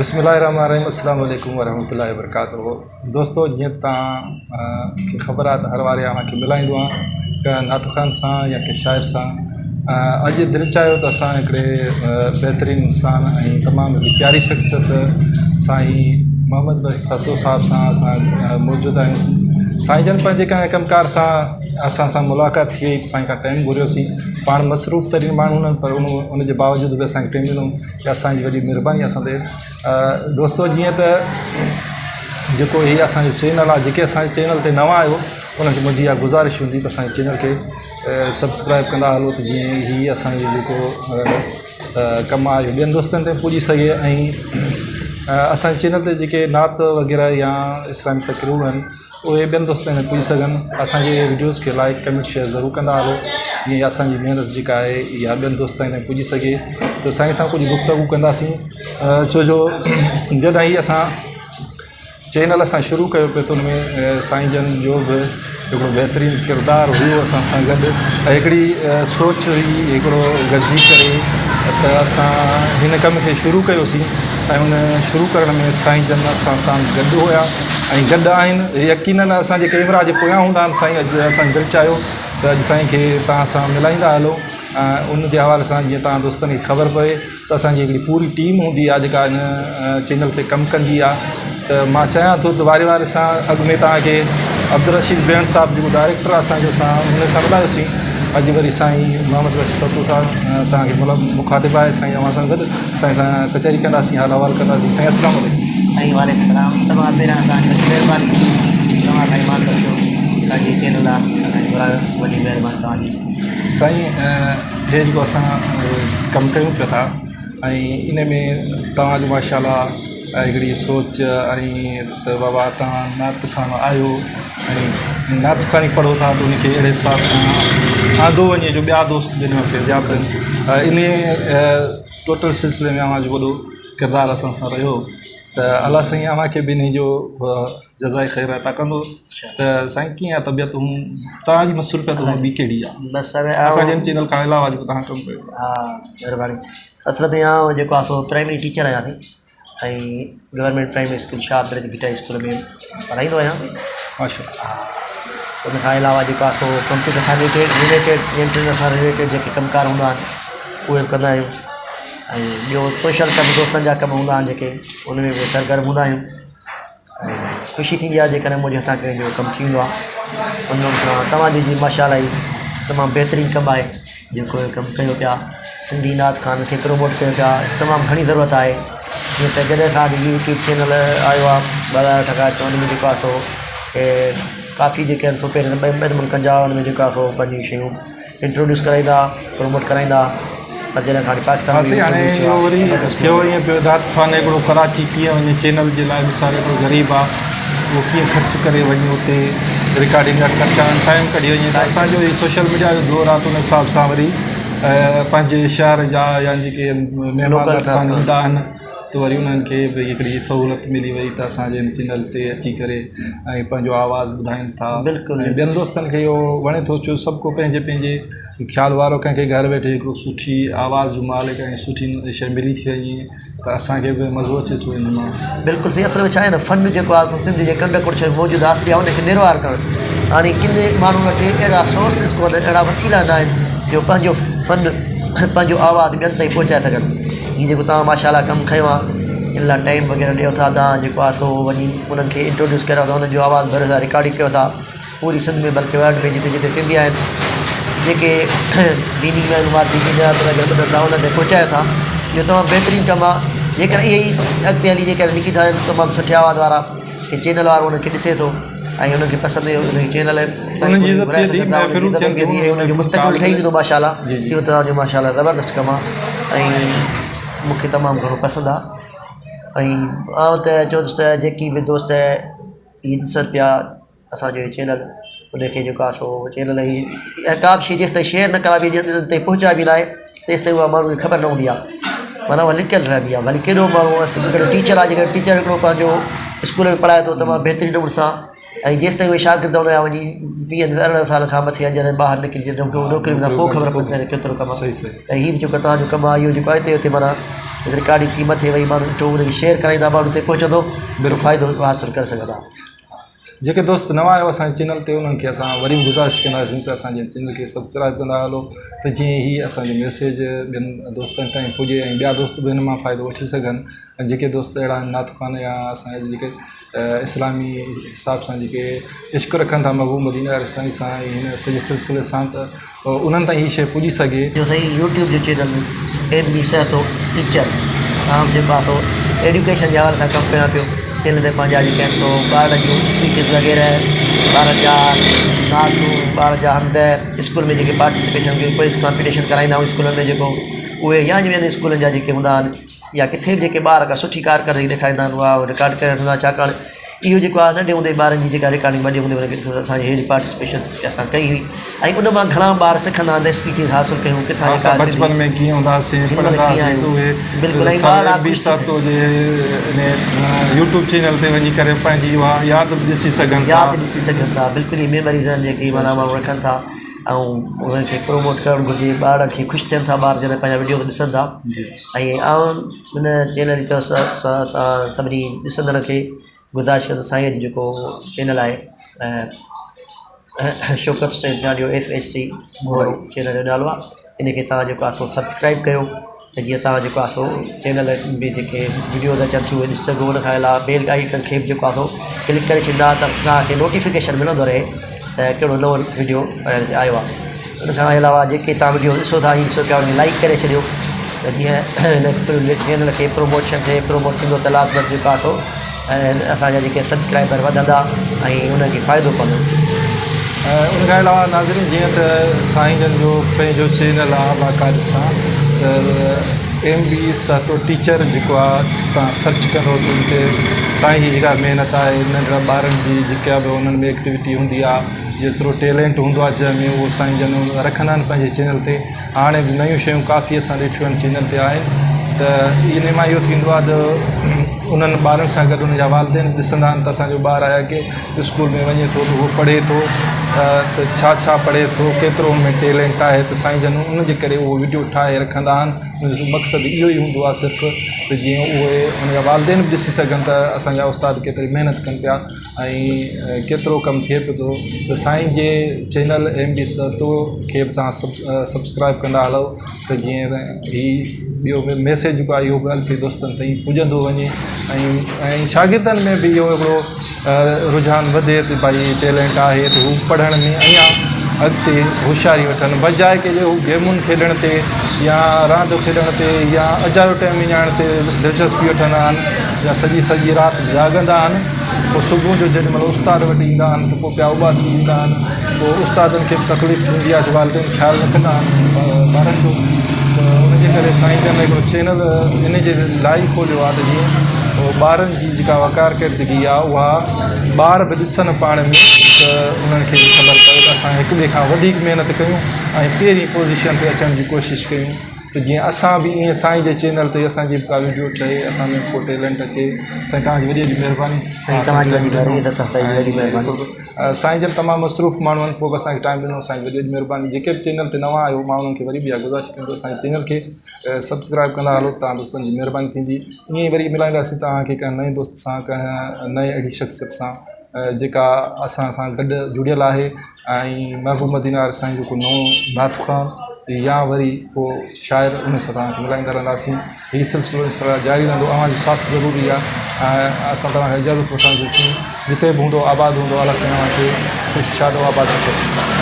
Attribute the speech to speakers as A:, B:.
A: بسم الله الرحمن الرحيم السلام عليڪم ورحمة الله وبرڪاته دوستو جيئن توهان کي خبر آهي ته هر واري اوهان کي ملائيندو آهيان ڪنهن نعت خوان سان يا ڪنهن شاعر سان اڄ دل چاهيو ته اسان هڪڙي بهترين انسان ۽ تمام هڪڙي پياري شخصيت سائين محمد بخش سهتو صاحب سان اسان موجود آهيون سائين جن پنهنجي ڪنهن ڪم ڪار سان اسان سان ملاقات ٿي وئي سائين کان ٽائيم گهريوسين پاڻ مصروف ترين ماڻهو آهن پر ان جي باوجود به اسان کي ٽائيم ڏنو اها سائين جي وڏي مھرباني اسان تي دوستو جيئن ته جيڪو هي اسانجو چينل آهي جيڪي اسانجي چينل تي نوان آهيو انهن کي منهنجي اها گذارش هوندي ته اسانجي چينل کي سبسڪرائب ڪندا هلو ته جيئن هي اسانجو جيڪو ڪم آهي ٻين دوستن تائين پڄي سگهي ۽ اسانجي چينل تي جيڪي نعت وغيره يا اسلامي تقريرون آهن اهي ٻين دوستن تائين پڄي سگهن اسان جي وڊيوز کي لائڪ ڪمينٽ شيئر ضرور ڪندا هلو جيئن اسان جي محنت جيڪا آهي اها ٻين دوستن تائين پڄي سگهي ته سائين سان ڪجهه گفتگو ڪنداسين ڇو جو جڏهن هي اسان چينل اسان شروع ڪيو پئي ته ان ۾ سائين جن جو به هڪڙو بهترين ڪردار هيو اسان سان گڏ ۽ هڪڙي سوچ هئي هڪڙو گڏجي ڪري ته اسان هن ڪم کي شروع ڪيوسين ۽ ان شروع ڪرڻ ۾ سائين جن اسان سان گڏ هيا ۽ گڏ آهن يقينن اسان جي ڪيمرا جي پويان هوندا آهن سائين اڄ اسان دل چاهيو ته اڄ سائين کي توهان سان ملائيندا هلو ۽ ان جي حوالي سان جيئن توهان دوستن کي خبر پوي ته اسان جي هڪڙي پوري ٽيم هوندي آهي جيڪا ان چينل تي ڪم ڪندي آهي ته مان چاهيان ٿو ته واري واري سان اڳ ۾ توهان کي عبدالرشيد بيڻ صاحب جيڪو ڊائريڪٽر آهي اسان جو سان ان سان ملايوسين اڄ وري سائين محمد بخش سهتو صاحب توهان کي مخاطب آهي سائين اوهان سان گڏ سائين سان ڪچهري ڪنداسين حال احوال ڪنداسين سائين السلام عليڪم.
B: سائين وعليڪم السلام سڀ کان پهريان توهان جي وڏي مهرباني توهان سائين مان بخشيو توهان جي چينل آ اسان کي گهرايو وڏي مهرباني توهان جي.
A: سائين هي جيڪو اسان ڪم ڪيون پيا ٿا ۽ ان ۾ توهان جو ماشاء الله هڪڙي سوچ ۽ ته بابا توهان نعت خوان آهيو ۽ نعت خواني پڙهو ٿا ته ان کي اهڙي حساب سان آندو وڃي جو ٻيا دوست به ان مان فيضياب ٿين ان ٽوٽل سلسلي ۾ اوهان جو وڏو ڪردار اسان سان رهيو ته الله سائين اوهان کي به انهي جو جزائي خير عطا ڪندو ته سائين ڪيئن آهي طبيعت هون توهان جي مصروفيت هون ٻي ڪهڙي آهي
B: بس سر
A: اسان جي چينل کان علاوه جيڪو توهان ڪم ڪيو
B: ها مهرباني اصل ۾ آئون جيڪو آهي سو پرائمري ٽيچر آهيان سائين ۽ government primary school Shah Abdul Bhittai school ۾ پڙهائيندو آهيان
A: ماشاء الله
B: ها ان کان علاوه جيڪو آهي سو ڪمپيوٽر سان رليٽيڊ رليٽيڊ انٽرنيٽ سان رليٽيڊ جيڪي ڪم ڪار هوندا آهن اهي به ڪندا آهيون ۽ ٻيو سوشل ڪم دوستن جا ڪم هوندا آهن جيڪي ان ۾ به سرگرم هوندا آهيون ۽ خوشي ٿيندي آهي جيڪڏهن منهنجي هٿان ڪنهن جو ڪم ٿي ويندو آهي ان سان توهان جي جي ماشاء الله هي تمام بهترين ڪم آهي جيڪو هي ڪم ڪيو پيا سنڌي نعت خوان کي پروموٽ ڪيو پيا تمام گهڻي ضرورت آهي جيئن ته جڏهن کان يوٽيوب چينل آيو آهي 2008 کان ته ان ۾ جيڪو آهي سو ڪافي جيڪي آهن سو پهرين ٻين ٻين ملڪن جا ان ۾ جيڪو آهي سو پنهنجون شيون انٽروڊيوس ڪرائيندا پروموٽ ڪرائيندا پر جڏهن کان پاڪستان
A: ها سائين هاڻي اهو وري ٿيو ائين پيو داد خان هڪڙو ڪراچي ڪيئن وڃي چينل جي لاء مثال هڪڙو غريب آ اهو ڪيئن خرچ ڪري وڃي اتي رڪارڊنگ جا خرچا آهن ٽائيم ڪڍي وڃي ته اسان جو هي سوشل ميڊيا جو دور آ ته ان حساب سان وري پنهنجي شهر جا يا جيڪي مهمان داد خان ايندا آهن ته وري انهن کي به هڪڙي سهولت ملي وئي ته اسان جي هن چينل تي اچي ڪري ۽ پنهنجو آواز ٻڌائين ٿا
B: بلڪل
A: ۽ ٻين دوستن کي اهو وڻي ٿو ڇو سڀ ڪو پنهنجي پنهنجي خيال وارو ڪنهن کي گهر ويٺي هڪڙو سٺي آواز جو مالڪ ۽ سٺي شيء ملي ٿي وڃي ته اسان کي به مزو اچي ٿو ان مان.
B: بلڪل سائين اصل ۾ ڇا آهي نه فن جيڪو آهي سو سنڌ جي ڪنڊ ڪڙڇ ۾ موجود آهي اصلي آهي ان کي نروار ڪرڻ هاڻي ڪن ماڻهن وٽ اهڙا سورسز ڪونهن اهڙا وسيلا نه آهن جو پنهنجو فن پنهنجو آواز ٻين تائين پهچائي سگهن هي جيڪو توهان ماشاء الله ڪم کنيو آهي ان لاء ٽائيم وغيره ڏيو ٿا توهان جيڪو آهي سو وڃي انهن کي انٽروڊيوس ڪريو ٿا انهن جو آواز ڀريو ٿا رڪارڊنگ ڪيو ٿا پوري سنڌ ۾ بلڪه ورلڊ ۾ جتي جتي سنڌي آهن جيڪي ديني معلومات ديني نعت وغيره ٻڌن ٿا انهن تائين پهچايو ٿا اهو تمام بهترين ڪم آهي جيڪڏهن اهي ئي اڳتي هلي جيڪڏهن نڪري ٿا وڃن تمام سٺي آواز وارا ڪي چينل وارو انهن کي ڏسي ٿو ۽ انهن کي پسند ايندو انهن جي چينل
A: انهن جي عزت ٿئي ٿي محفلون ٿين ٿيون
B: انهن جو مستقبل ٺهي ويندو ماشاء الله اهو توهان جو ماشاء الله زبردست ڪم آهي ۽ مون کي تمام گهڻو پسند آهي ۽ آئون ته چوندس ته جيڪي به دوست هي ڏسن پيا اسان جو هي چينل ان کي جيڪو آهي سو چينل هي ڪا به شيء جيستائين شيئر نه ڪرائبي ٻين تائين پهچائبي ناهي تيستائين اها ماڻهو کي خبر نه هوندي آهي معنيٰ اها لڪيل رهندي آهي ڀلي ڪيڏو ماڻهو هڪڙو ٽيچر آهي جيڪڏهن ٽيچر هڪڙو پنهنجو اسڪول ۾ پڙهائي ٿو تمام بهترين نموني سان ۽ جيستائين اهي شاگرد ان جا وڃي ويهن ارڙهن سال کان مٿي جڏهن ٻاهر نڪري جڏهن نوڪري ملندي پوء خبر پوندي آهي ڪيترو ڪم آهي ته هي به جيڪو توهان جو ڪم آهي اهو جيڪو آهي اتي معنيٰ رڪارڊنگ ٿي مٿي وئي ماڻهو ڏٺو ان کي شيئر ڪرائيندا ماڻهو تائين پهچندو
A: بلڪل
B: فائدو حاصل ڪري سگهندا.
A: جيڪي دوست نوان آهيو اسان جي چينل تي انهن کي اسان وري به گذارش ڪنداسين ته اسان جي چينل کي سبسڪرائب ڪندا هلو ته جيئن هي اسان جو ميسيج ٻين دوستن تائين پڄي ۽ ٻيا دوست به هن مان فائدو وٺي سگهن ۽ جيڪي دوست اهڙا آهن نعت خوان يا اسان جا جيڪي اسلامي حساب سان جيڪي عشق رکن ٿا محبوب مدينه واري سائين سان ۽ هن سڄي سلسلي سان ته انهن تائين هي شيء پڄي سگهي.
B: جو سائين يوٽيوب جو channel M B Sahito teacher آئون جيڪو آهي سو ايڊيوڪيشن جي حوالي سان ڪم ڪيان پيو چينل تي پنهنجا جيڪي آهن سو ٻارڙن جون اسپيچز وغيره ٻارن جا نعتون ٻارن جا حمد اسڪول ۾ جيڪي پارٽيسپيشن ڪوئز ڪامپيٽيشن ڪرائيندا آهيون اسڪولن ۾ جيڪو اهي يا ٻين اسڪولن جا جيڪي هوندا آهن يا ڪٿي به جيڪي ٻار ڪا سٺي ڪارڪردگي ڏيکاريندا آهن اها رڪارڊ ڪري رکندا آهن ڇاڪاڻ اهو جيڪو آهي ننڍي هوندي ٻارن جي جيڪا رڪارڊنگ وڏي هوندي ان کي ڏسندا اسان جي هيڏي پارٽيسپيشن اسان ڪئي هئي ۽ ان مان گهڻا ٻار سکندا آهن ته اسپيچز حاصل ڪيون ڪٿان جيڪا
A: اسان بچپن ۾ ڪيئن هوندا هئاسين پڙهندا هئاسين ته اهي
B: بلڪل ۽
A: ٻار سهتو جي ان يوٽيوب چينل تي وڃي ڪري پنهنجي اها ياد به ڏسي سگهن ٿا
B: ياد ڏسي سگهن ٿا بلڪل اهي ميموريز آهن جيڪي معنيٰ ماڻهو رکن ٿا ۽ انهن کي پروموٽ ڪرڻ گهرجي ٻارڙن کي خوش ٿين ٿا ٻار جڏهن پنهنجا وڊيوز ڏسن ٿا ۽ آئون ان چينل جي طرف سان توهان سڀني ڏسندڙن کي گذارش ڪندس سائين جو جيڪو چينل آهي ۽ Shaukat Hussain Chandio S H C channel جو نالو آهي ان کي توهان جيڪو آهي سو سبسڪرائب ڪيو ته جيئن توهان جيڪو آهي سو چينل ۾ جيڪي وڊيوز اچن ٿيون اهي ڏسي سگهو ان کان علاوه بيل آئيڪن کي به جيڪو آهي سو ڪلڪ ڪري ڇڏيندا ته توهان کي نوٽيفڪيشن ملندو رهي ته ڪهڙو نئون وڊيو آيو آهي ان کان علاوه جيڪي توهان وڊيو ڏسو ٿا ڏسو پيا ان کي لائڪ ڪري ڇڏيو ته جيئن هن چينل کي پروموشن ٿئي پروموٽ ٿيندو ته لازمي جيڪو آهي سو ۽ اسان جا جيڪي سبسڪرائبر وڌندا ۽ انهن کي فائدو پوندو.
A: ان کان علاوه ناظرين جيئن ته سائين جن جو پنهنجو چينل آ باقاعده سان ته ايم بي سهتو ٽيچر جيڪو آ تان سرچ ڪندو ته ان تي سائين جي جيڪا محنت آهي ننڍڙا ٻارن جي جيڪا به انهن ۾ ايڪٽيوٽي هوندي آ جيترو ٽيلنٽ هوندو آ جنهن ۾ اهو سائين جن رکندا آهن پنهنجي چينل تي هاڻي به نيون شيون ڪافي اسان ڏٺيون آهن چينل تي آهن ته ان مان اهو ٿيندو آهي ته انهن ٻارن سان گڏ ان جا والدين به ڏسندا آهن ته اسانجو ٻار آهي اڳي اسڪول ۾ وڃي ٿو ته اهو پڙهي ٿو ته ڇا ڇا پڙهي ٿو ڪيترو ان ۾ ٽيلنٽ آهي ته سائين جن ان جي ڪري اهو وڊيو ٺاهي رکندا آهن ان جو مقصد اهو ئي هوندو آهي صرف ته جيئن اهي ان جا والدين به ڏسي سگهن ته اسانجا استاد ڪيتري محنت ڪن پيا ۽ ڪيترو ڪم ٿئي پيو ٿو ته سائين جي چينل ايم بي سهتو کي به توهان سبسڪرائب ڪندا هلو ته جيئن هي ٻيو به ميسيج جيڪو آهي اهو به اڳتي دوستن تائين پڄندو وڃي ۽ ۽ شاگردن ۾ به اهو هڪڙو رجحان وڌي ته ڀائي ٽيلنٽ آهي ته هو پڙهڻ ۾ اڃا اڳتي هوشياري وٺن بجاء ڪي جي هو گيمن کيڏڻ تي يا راند کيڏڻ تي يا اجايو ٽائيم وڃائڻ تي دلچسپي وٺندا آهن يا سڄي سڄي رات جاڳندا آهن پوء صبح جو جيڏي مهل استاد وٽ ايندا آهن ته پوء پيا اٻاسيون ڏيندا آهن پوء استادن کي به تڪليف ٿيندي آهي جو والدين خيال نه ڪندا آهن ٻارن جو ته ان جي ڪري سائين جن هڪڙو چينل ان جي لاء ئي کوليو آهي ته جيئن ٻارن جي جيڪا ڪارڪردگي آهي اها ٻار به ڏسن پاڻ ۾ ته انهن کي به خبر پئي ته اسان هڪ ٻئي کان وڌيڪ محنت ڪيون ۽ پهرين پوزيشن تي اچڻ جي ڪوشش ڪيون ته جيئن اسان به ائين سائين جي چينل تي اسان جي به ڪا وڊيو ٺهي اسان ۾ به ڪو ٽيلنٽ اچي سائين توهان جي وڏي وڏي مهرباني
B: سائين توهان جي وڏي مهرباني سائين جي وڏي مهرباني
A: سائين جن تمام مصروف ماڻهو آهن پوء به اسان کي ٽائيم ڏنو سائين جي وڏي وڏي مهرباني جيڪي به چينل تي نوان آهيو مان انهن کي وري به اها گذارش ڪندس اسان جي چينل کي سبسڪرائب ڪندا هلو توهان دوستن جي مهرباني ٿيندي ائين ئي وري ملائينداسين توهان کي ڪنهن نئين دوست سان ڪنهن نئين اهڙي شخصيت سان جيڪا اسان سان گڏ جڙيل آهي ۽ محبوب مدينه واري سائين جو ڪو نئون نعت خوان يا وري ڪو شاعر ان سان توهان کي ملائيندا رهنداسين هي سلسلو ان شاء الله جاري رهندو اوهان جو ساٿ ضروري آهي ۽ اسان توهان کان اجازت وٺنداسين جتي به هوندو آباد هوندو الله سائين اوهان کي خوش شاد و آباد رکي.